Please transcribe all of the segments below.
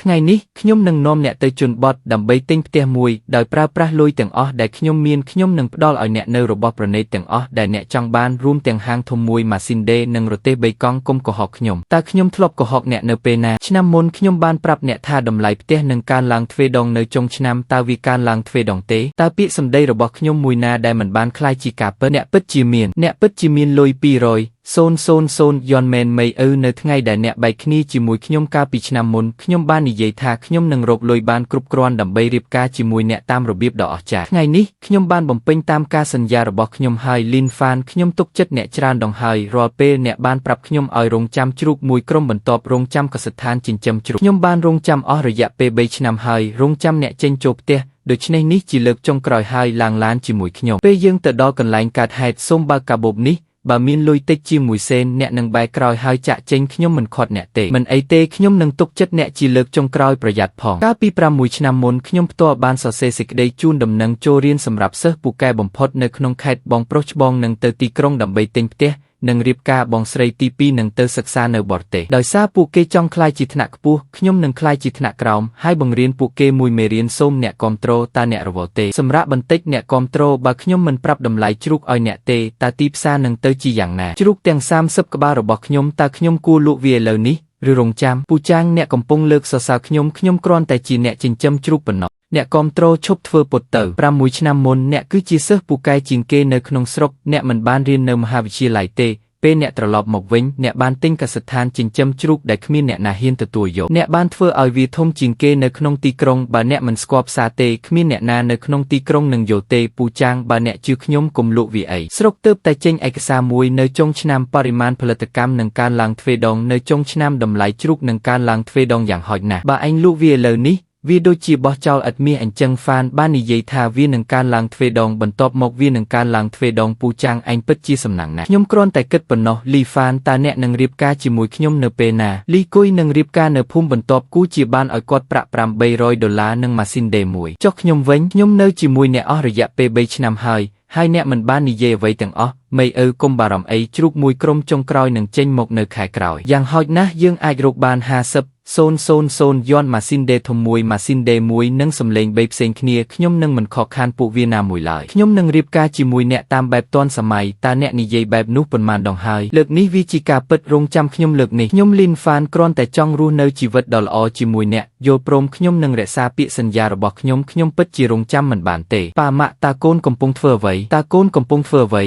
ថ្ងៃនេះខ្ញុំនឹងនាំអ្នកទៅជនបទដើម្បីទិញផ្ទះមួយដោយប្រើប្រាស់លុយទាំងអស់ដែលខ្ញុំមានខ្ញុំនឹងផ្ដល់ឲ្យអ្នកនូវរបស់ប្រណីតទាំងអស់ដែលអ្នកចង់បានរួមទាំងហាងធំមួយម៉ាស៊ីនដេនិងរទេះបីកង់កុំកុហកខ្ញុំតើខ្ញុំធ្លាប់កុហកអ្នកនៅពេលណាឆ្នាំមុនខ្ញុំបានប្រាប់អ្នកថាតម្លៃផ្ទះនឹងកើនឡើងទ្វេដងនៅចុងឆ្នាំតើវាកើនឡើងទ្វេដងទេតើពាក្យសម្ដីរបស់ខ្ញុំមួយណាដែលមិនបានក្លាយជាការពិតអ្នកពិតជាមានអ្នកពិតជាមានលុយ200 000យ៉នមែនមីឪនៅថ្ងៃដែលអ្នកបែកគ្នាជាមួយខ្ញុំកាលពីឆ្នាំមុនខ្ញុំបាននិយាយថាខ្ញុំនឹងរកលុយបានគ្រប់គ្រាន់ដើម្បីរៀបការជាមួយអ្នកតាមរបៀបដ៏អស្ចារ្យថ្ងៃនេះខ្ញុំបានបំពេញតាមការសន្យារបស់ខ្ញុំហើយលីនហ្វានខ្ញុំទុកចិត្តអ្នកច្រើនដងហើយរាល់ពេលអ្នកបានប្រាប់ខ្ញុំឲ្យរងចាំជ្រូកមួយក្រុមបន្ទាប់រងចាំកសិដ្ឋានចិញ្ចឹមជ្រូកខ្ញុំបានរងចាំអស់រយៈពេល3ឆ្នាំហើយរងចាំអ្នកចេញចូលផ្ទះដូច្នេះនេះជាលើកចុងក្រោយហើយឡើងឡានជាមួយខ្ញុំពេលយើងទៅដល់កន្លែងកើតហេតុសូមបើកកាបូបនេះបើមានលុយតិចជាមួយសេនអ្នកនឹងបែរក្រោយហើយចាក់ចេញខ្ញុំមិនខាត់អ្នកទេមិនអីទេខ្ញុំនឹងទុកចិត្តអ្នកជាលើកចុងក្រោយប្រយ័ត្នផងកាលពី6ឆ្នាំមុនខ្ញុំផ្ទាល់បានសរសេរសេចក្តីជូនដំណឹងចូលរៀនសម្រាប់សិស្សពូកែបំផុតនៅក្នុងខេត្តបងប្រុសច្បងនឹងទៅទីក្រុងដើម្បីទិញផ្ទះនិងរៀបការបងស្រីទី2នឹងទៅសិក្សានៅបរទេសដោយសារពួកគេចង់ក្លាយជាថ្នាក់ខ្ពស់ខ្ញុំនឹងក្លាយជាថ្នាក់ក្រោមហើយបង្រៀនពួកគេមួយមេរៀនសូមអ្នកគាំទ្រតើអ្នករវល់ទេសម្រាប់បន្តិចអ្នកគាំទ្របើខ្ញុំមិនប្រាប់តម្លៃជ្រូកឲ្យអ្នកទេតើទីផ្សារនឹងទៅជាយ៉ាងណាជ្រូកទាំង30ក្បាលរបស់ខ្ញុំតើខ្ញុំគួរលក់វាឥឡូវនេះឬរងចាំពូចាងអ្នកកំពុងលើកសរសើរខ្ញុំខ្ញុំគ្រាន់តែជាអ្នកចិញ្ចឹមជ្រូកប៉ុណ្ណោះអ្នកគាំទ្រឈប់ធ្វើពុតទៅ6ឆ្នាំមុនអ្នកគឺជាសិស្សពូកែជាងគេនៅក្នុងស្រុកអ្នកមិនបានរៀននៅមហាវិទ្យាល័យទេពេលអ្នកត្រឡប់មកវិញអ្នកបានទិញកសិដ្ឋានចិញ្ចឹមជ្រូកដែលគ្មានអ្នកណាហ៊ានទទួលយកអ្នកបានធ្វើឲ្យវាធំជាងគេនៅក្នុងទីក្រុងបើអ្នកមិនស្គាល់ផ្សារទេគ្មានអ្នកណានៅក្នុងទីក្រុងនឹងយល់ទេពូចាងបើអ្នកជឿខ្ញុំកុំលក់វាអីស្រុកទើបតែចេញឯកសារមួយនៅចុងឆ្នាំបរិមាណផលិតកម្មនឹងកើនឡើងទ្វេដងនៅចុងឆ្នាំតម្លៃជ្រូកនឹងកើនឡើងទ្វេដងយ៉ាងហោចណាស់បើឯងលក់វាឥឡូវនេះវាដូចជាបោះចោលឥតមាសអញ្ចឹងហ្វានបាននិយាយថាវានឹងកើនឡើងទ្វេដងបន្ទាប់មកវានឹងកើនឡើងទ្វេដងពូចាងឯងពិតជាសំណាងណាស់ខ្ញុំគ្រាន់តែគិតប៉ុណ្ណោះលីហ្វានតើអ្នកនឹងរៀបការជាមួយខ្ញុំនៅពេលណាលីគុយនឹងរៀបការនៅភូមិបន្ទាប់គូជាបានឲ្យគាត់ប្រាក់800ដុល្លារនិងម៉ាស៊ីនដេមួយចុះខ្ញុំវិញខ្ញុំនៅជាមួយអ្នកអស់រយៈពេល3ឆ្នាំហើយហើយអ្នកមិនបាននិយាយអ្វីទាំងអស់មីឪកុំបារម្ភអីជ្រូកមួយក្រុមចុងក្រោយនឹងចេញមកនៅខែក្រោយយ៉ាងហោចណាស់យើងអាចរកបាន50 000យ៉នម៉ាស៊ីនដេធំមួយម៉ាស៊ីនដេមួយនិងសំឡេងបីផ្សេងគ្នាខ្ញុំនឹងមិនខកខានពួកវាណាមួយឡើយខ្ញុំនឹងរៀបការជាមួយអ្នកតាមបែបទាន់សម័យតើអ្នកនិយាយបែបនោះប៉ុន្មានដងហើយលើកនេះវាជាការពិតរងចាំខ្ញុំលើកនេះខ្ញុំលីនហ្វានគ្រាន់តែចង់រស់នៅជីវិតដ៏ល្អជាមួយអ្នកយល់ព្រមខ្ញុំនឹងរក្សាពាក្យសន្យារបស់ខ្ញុំខ្ញុំពិតជារងចាំមិនបានទេប៉ាម៉ាក់តើកូនកំពុងធ្វើអ្វីតើកូនកំពុងធ្វើអ្វី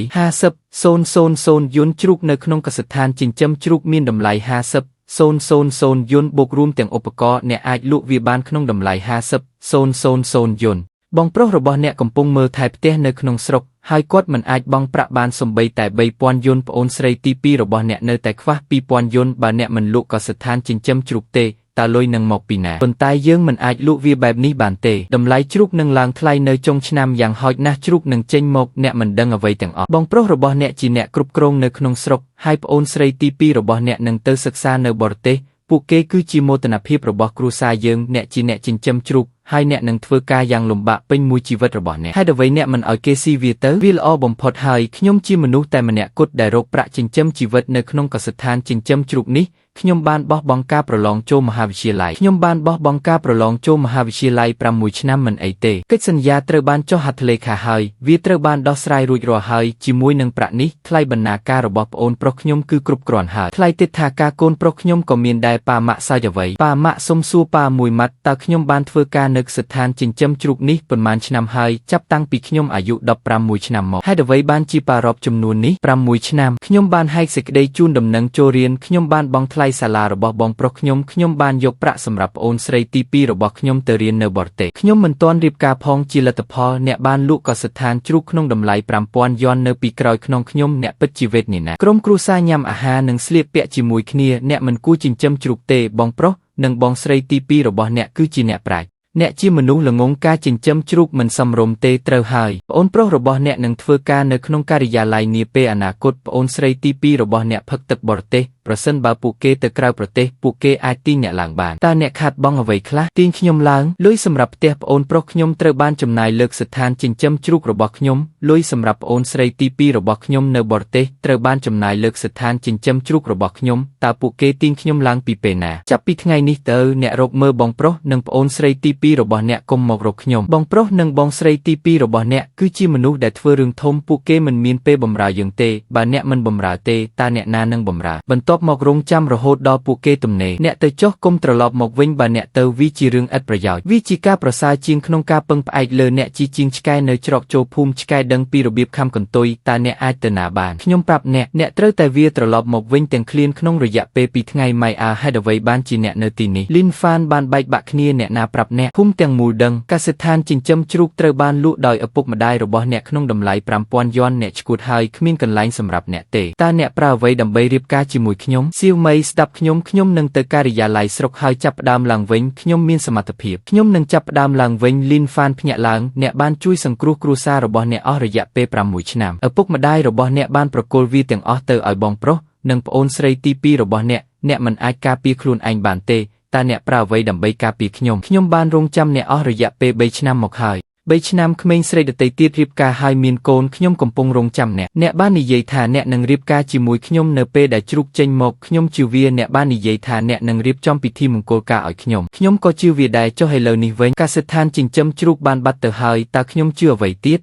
50 000យុនជ្រូកនៅក្នុងកសិដ្ឋានចិញ្ចឹមជ្រូកមានតម្លៃ50 000យុនបូករួមទាំងឧបករណ៍អ្នកអាចលក់វាបានក្នុងតម្លៃ50 000យុនបងប្រុសរបស់អ្នកកំពុងមើលថែផ្ទះនៅក្នុងស្រុកហើយគាត់មិនអាចបង់ប្រាក់បានសំបីតែ3000យុនប្អូនស្រីទី2របស់អ្នកនៅតែខ្វះ2000យុនបើអ្នកមិនលក់កសិដ្ឋានចិញ្ចឹមជ្រូកទេតើលុយនឹងមកពីណាប៉ុន្តែយើងមិនអាចលក់វាបែបនេះបានទេតម្លៃជ្រូកនឹងឡើងថ្លៃនៅចុងឆ្នាំយ៉ាងហោចណាស់ជ្រូកនឹងចេញមកអ្នកមិនដឹងអ្វីទាំងអស់បងប្រុសរបស់អ្នកជាអ្នកគ្រប់គ្រងនៅក្នុងស្រុកហើយប្អូនស្រីទី2របស់អ្នកនឹងទៅសិក្សានៅបរទេសពួកគេគឺជាមោទនភាពរបស់គ្រួសារយើងអ្នកជាអ្នកចិញ្ចឹមជ្រូកហើយអ្នកនឹងធ្វើការយ៉ាងលំបាកពេញមួយជីវិតរបស់អ្នកហេតុអ្វីអ្នកមិនឲ្យគេស៊ីវាទៅវាល្អបំផុតហើយខ្ញុំជាមនុស្សតែម្នាក់គត់ដែលរកប្រាក់ចិញ្ចឹមជីវិតនៅក្នុងកសិដ្ឋានចិញ្ចឹមជ្រូកនេះខ្ញុំបានបោះបង់ការប្រឡងចូលមហាវិទ្យាល័យខ្ញុំបានបោះបង់ការប្រឡងចូលមហាវិទ្យាល័យ6ឆ្នាំមិនអីទេកិច្ចសន្យាត្រូវបានចុះហត្ថលេខាហើយវាត្រូវបានដោះស្រាយរួចរាល់ហើយជាមួយនឹងប្រាក់នេះថ្លៃបណ្ណាការរបស់ប្អូនប្រុសខ្ញុំគឺគ្រប់គ្រាន់ហើយថ្លៃទៀតថាការកូនប្រុសខ្ញុំក៏មានដែរប៉ាម៉ាក់សើចអ្វីប៉ាម៉ាក់សុំសួរប៉ាមួយម៉ាត់តើខ្ញុំបានធ្វើការនៅស្ថានចិញ្ចឹមជ្រូកនេះប៉ុន្មានឆ្នាំហើយចាប់តាំងពីខ្ញុំអាយុ16ឆ្នាំមកហេតុអ្វីបានជាប៉ារាប់ចំនួននេះ6ឆ្នាំខ្ញុំបានហែកសេចក្តីជូនដំណឹងចូលរៀនខ្ញុំបានបង់ថ្លៃសាលារបស់បងប្រុសខ្ញុំខ្ញុំបានយកប្រាក់សម្រាប់ប្អូនស្រីទី2របស់ខ្ញុំទៅរៀននៅបរទេសខ្ញុំមិនទាន់រៀបការផងជាលទ្ធផលអ្នកបានលក់កសិដ្ឋានជ្រូកក្នុងតម្លៃ5000យ៉ននៅពីក្រោយខ្នងខ្ញុំអ្នកពិតជាវេទនាណាស់ក្រុមគ្រួសារញ៉ាំអាហារនិងស្លៀកពាក់ជាមួយគ្នាអ្នកមិនគួរចិញ្ចឹមជ្រូកទេបងប្រុសនិងបងស្រីទី2របស់អ្នកគឺជាអ្នកប្រាជ្ញ អ្នកជាមនុស្សល្ងងការចិញ្ចឹមជ្រូកមិនសមរម្យទេត្រូវហើយប្អូនប្រុសរបស់អ្នកនឹងធ្វើការនៅក្នុងការិយាល័យនាពេលអនាគតប្អូនស្រីទី2របស់អ្នកផឹកទឹកបរទេសប្រសិនបើពួកគេទៅក្រៅប្រទេសពួកគេអាចទាញអ្នកឡើងបានតើអ្នកខាតបង់អ្វីខ្លះទាញខ្ញុំឡើងលុយសម្រាប់ផ្ទះប្អូនប្រុសខ្ញុំត្រូវបានចំណាយលើកស្ថានចិញ្ចឹមជ្រូករបស់ខ្ញុំលុយសម្រាប់ប្អូនស្រីទី2របស់ខ្ញុំនៅបរទេសត្រូវបានចំណាយលើកស្ថានចិញ្ចឹមជ្រូករបស់ខ្ញុំតើពួកគេទាញខ្ញុំឡើងពីពេលណាចាប់ពីថ្ងៃនេះទៅអ្នករកមើលបងប្រុសនិងប្អូនស្រីទី2របស់អ្នកកុំមករកខ្ញុំបងប្រុសនិងបងស្រីទី2របស់អ្នកគឺជាមនុស្សដែលធ្វើរឿងធំពួកគេមិនមានពេលបម្រើយើងទេបើអ្នកមិនបម្រើទេតើអ្នកណានឹងបម្រើបន្ទាប់មករងចាំរហូតដល់ពួកគេទំនេរអ្នកទៅចុះគុំត្រឡប់មកវិញបើអ្នកទៅវាជារឿងឥតប្រយោជន៍វាជាការប្រសើរជាងក្នុងការពឹងផ្អែកលើអ្នកជាជាងឆ្កែនៅច្រកចូលភូមិឆ្កែដឹងពីរបៀបខំកន្ទុយតើអ្នកអាចទៅណាបានខ្ញុំប្រាប់អ្នកអ្នកត្រូវតែវាត្រឡប់មកវិញទាំងឃ្លានក្នុងរយៈពេល2ថ្ងៃម៉ៃអាហេតុអ្វីបានជាអ្នកនៅទីនេះលីនហ្វានបានបែកបាក់គ្នាអ្នកណាប្រាប់អ្នកភូមិទាំងមូលដឹងកសិដ្ឋានចិញ្ចឹមជ្រូកត្រូវបានលក់ដោយឪពុកម្ដាយរបស់អ្នកក្នុងតម្លៃ5000យន់អ្នកឈួតហើយគ្មានកន្លែងសម្រាប់អ្នកទេតើអ្នកប្រើអ្វីដើម្បីរៀបការជាមួយខ្ញុំសៀវមីស្ដាប់ខ្ញុំខ្ញុំនឹងទៅការិយាល័យស្រុកហើយចាប់ផ្ដើមឡើងវិញខ្ញុំមានសមត្ថភាពខ្ញុំនឹងចាប់ផ្ដើមឡើងវិញលីនហ្វានភ្ញាក់ឡើងអ្នកបានជួយសង្គ្រោះគ្រួសាររបស់អ្នកអស់រយៈពេល6ឆ្នាំឪពុកម្ដាយរបស់អ្នកបានប្រគល់វាទាំងអស់ទៅឲ្យបងប្រុសនិងប្អូនស្រីទី2របស់អ្នកអ្នកមិនអាចការពារខ្លួនឯងបានទេតើអ្នកប្រើអ្វីដើម្បីការពារខ្ញុំខ្ញុំបានរងចាំអ្នកអស់រយៈពេល3ឆ្នាំមកហើយ3ឆ្នាំក្មេងស្រីដទៃទៀតរៀបការហើយមានកូនខ្ញុំកំពុងរងចាំអ្នកអ្នកបាននិយាយថាអ្នកនឹងរៀបការជាមួយខ្ញុំនៅពេលដែលជ្រូកចេញមកខ្ញុំជឿវាអ្នកបាននិយាយថាអ្នកនឹងរៀបចំពិធីមង្គលការឲ្យខ្ញុំខ្ញុំក៏ជឿវាដែរចុះឥឡូវនេះវិញកសិដ្ឋានចិញ្ចឹមជ្រូកបានបាត់ទៅហើយតើខ្ញុំជឿអ្វីទៀត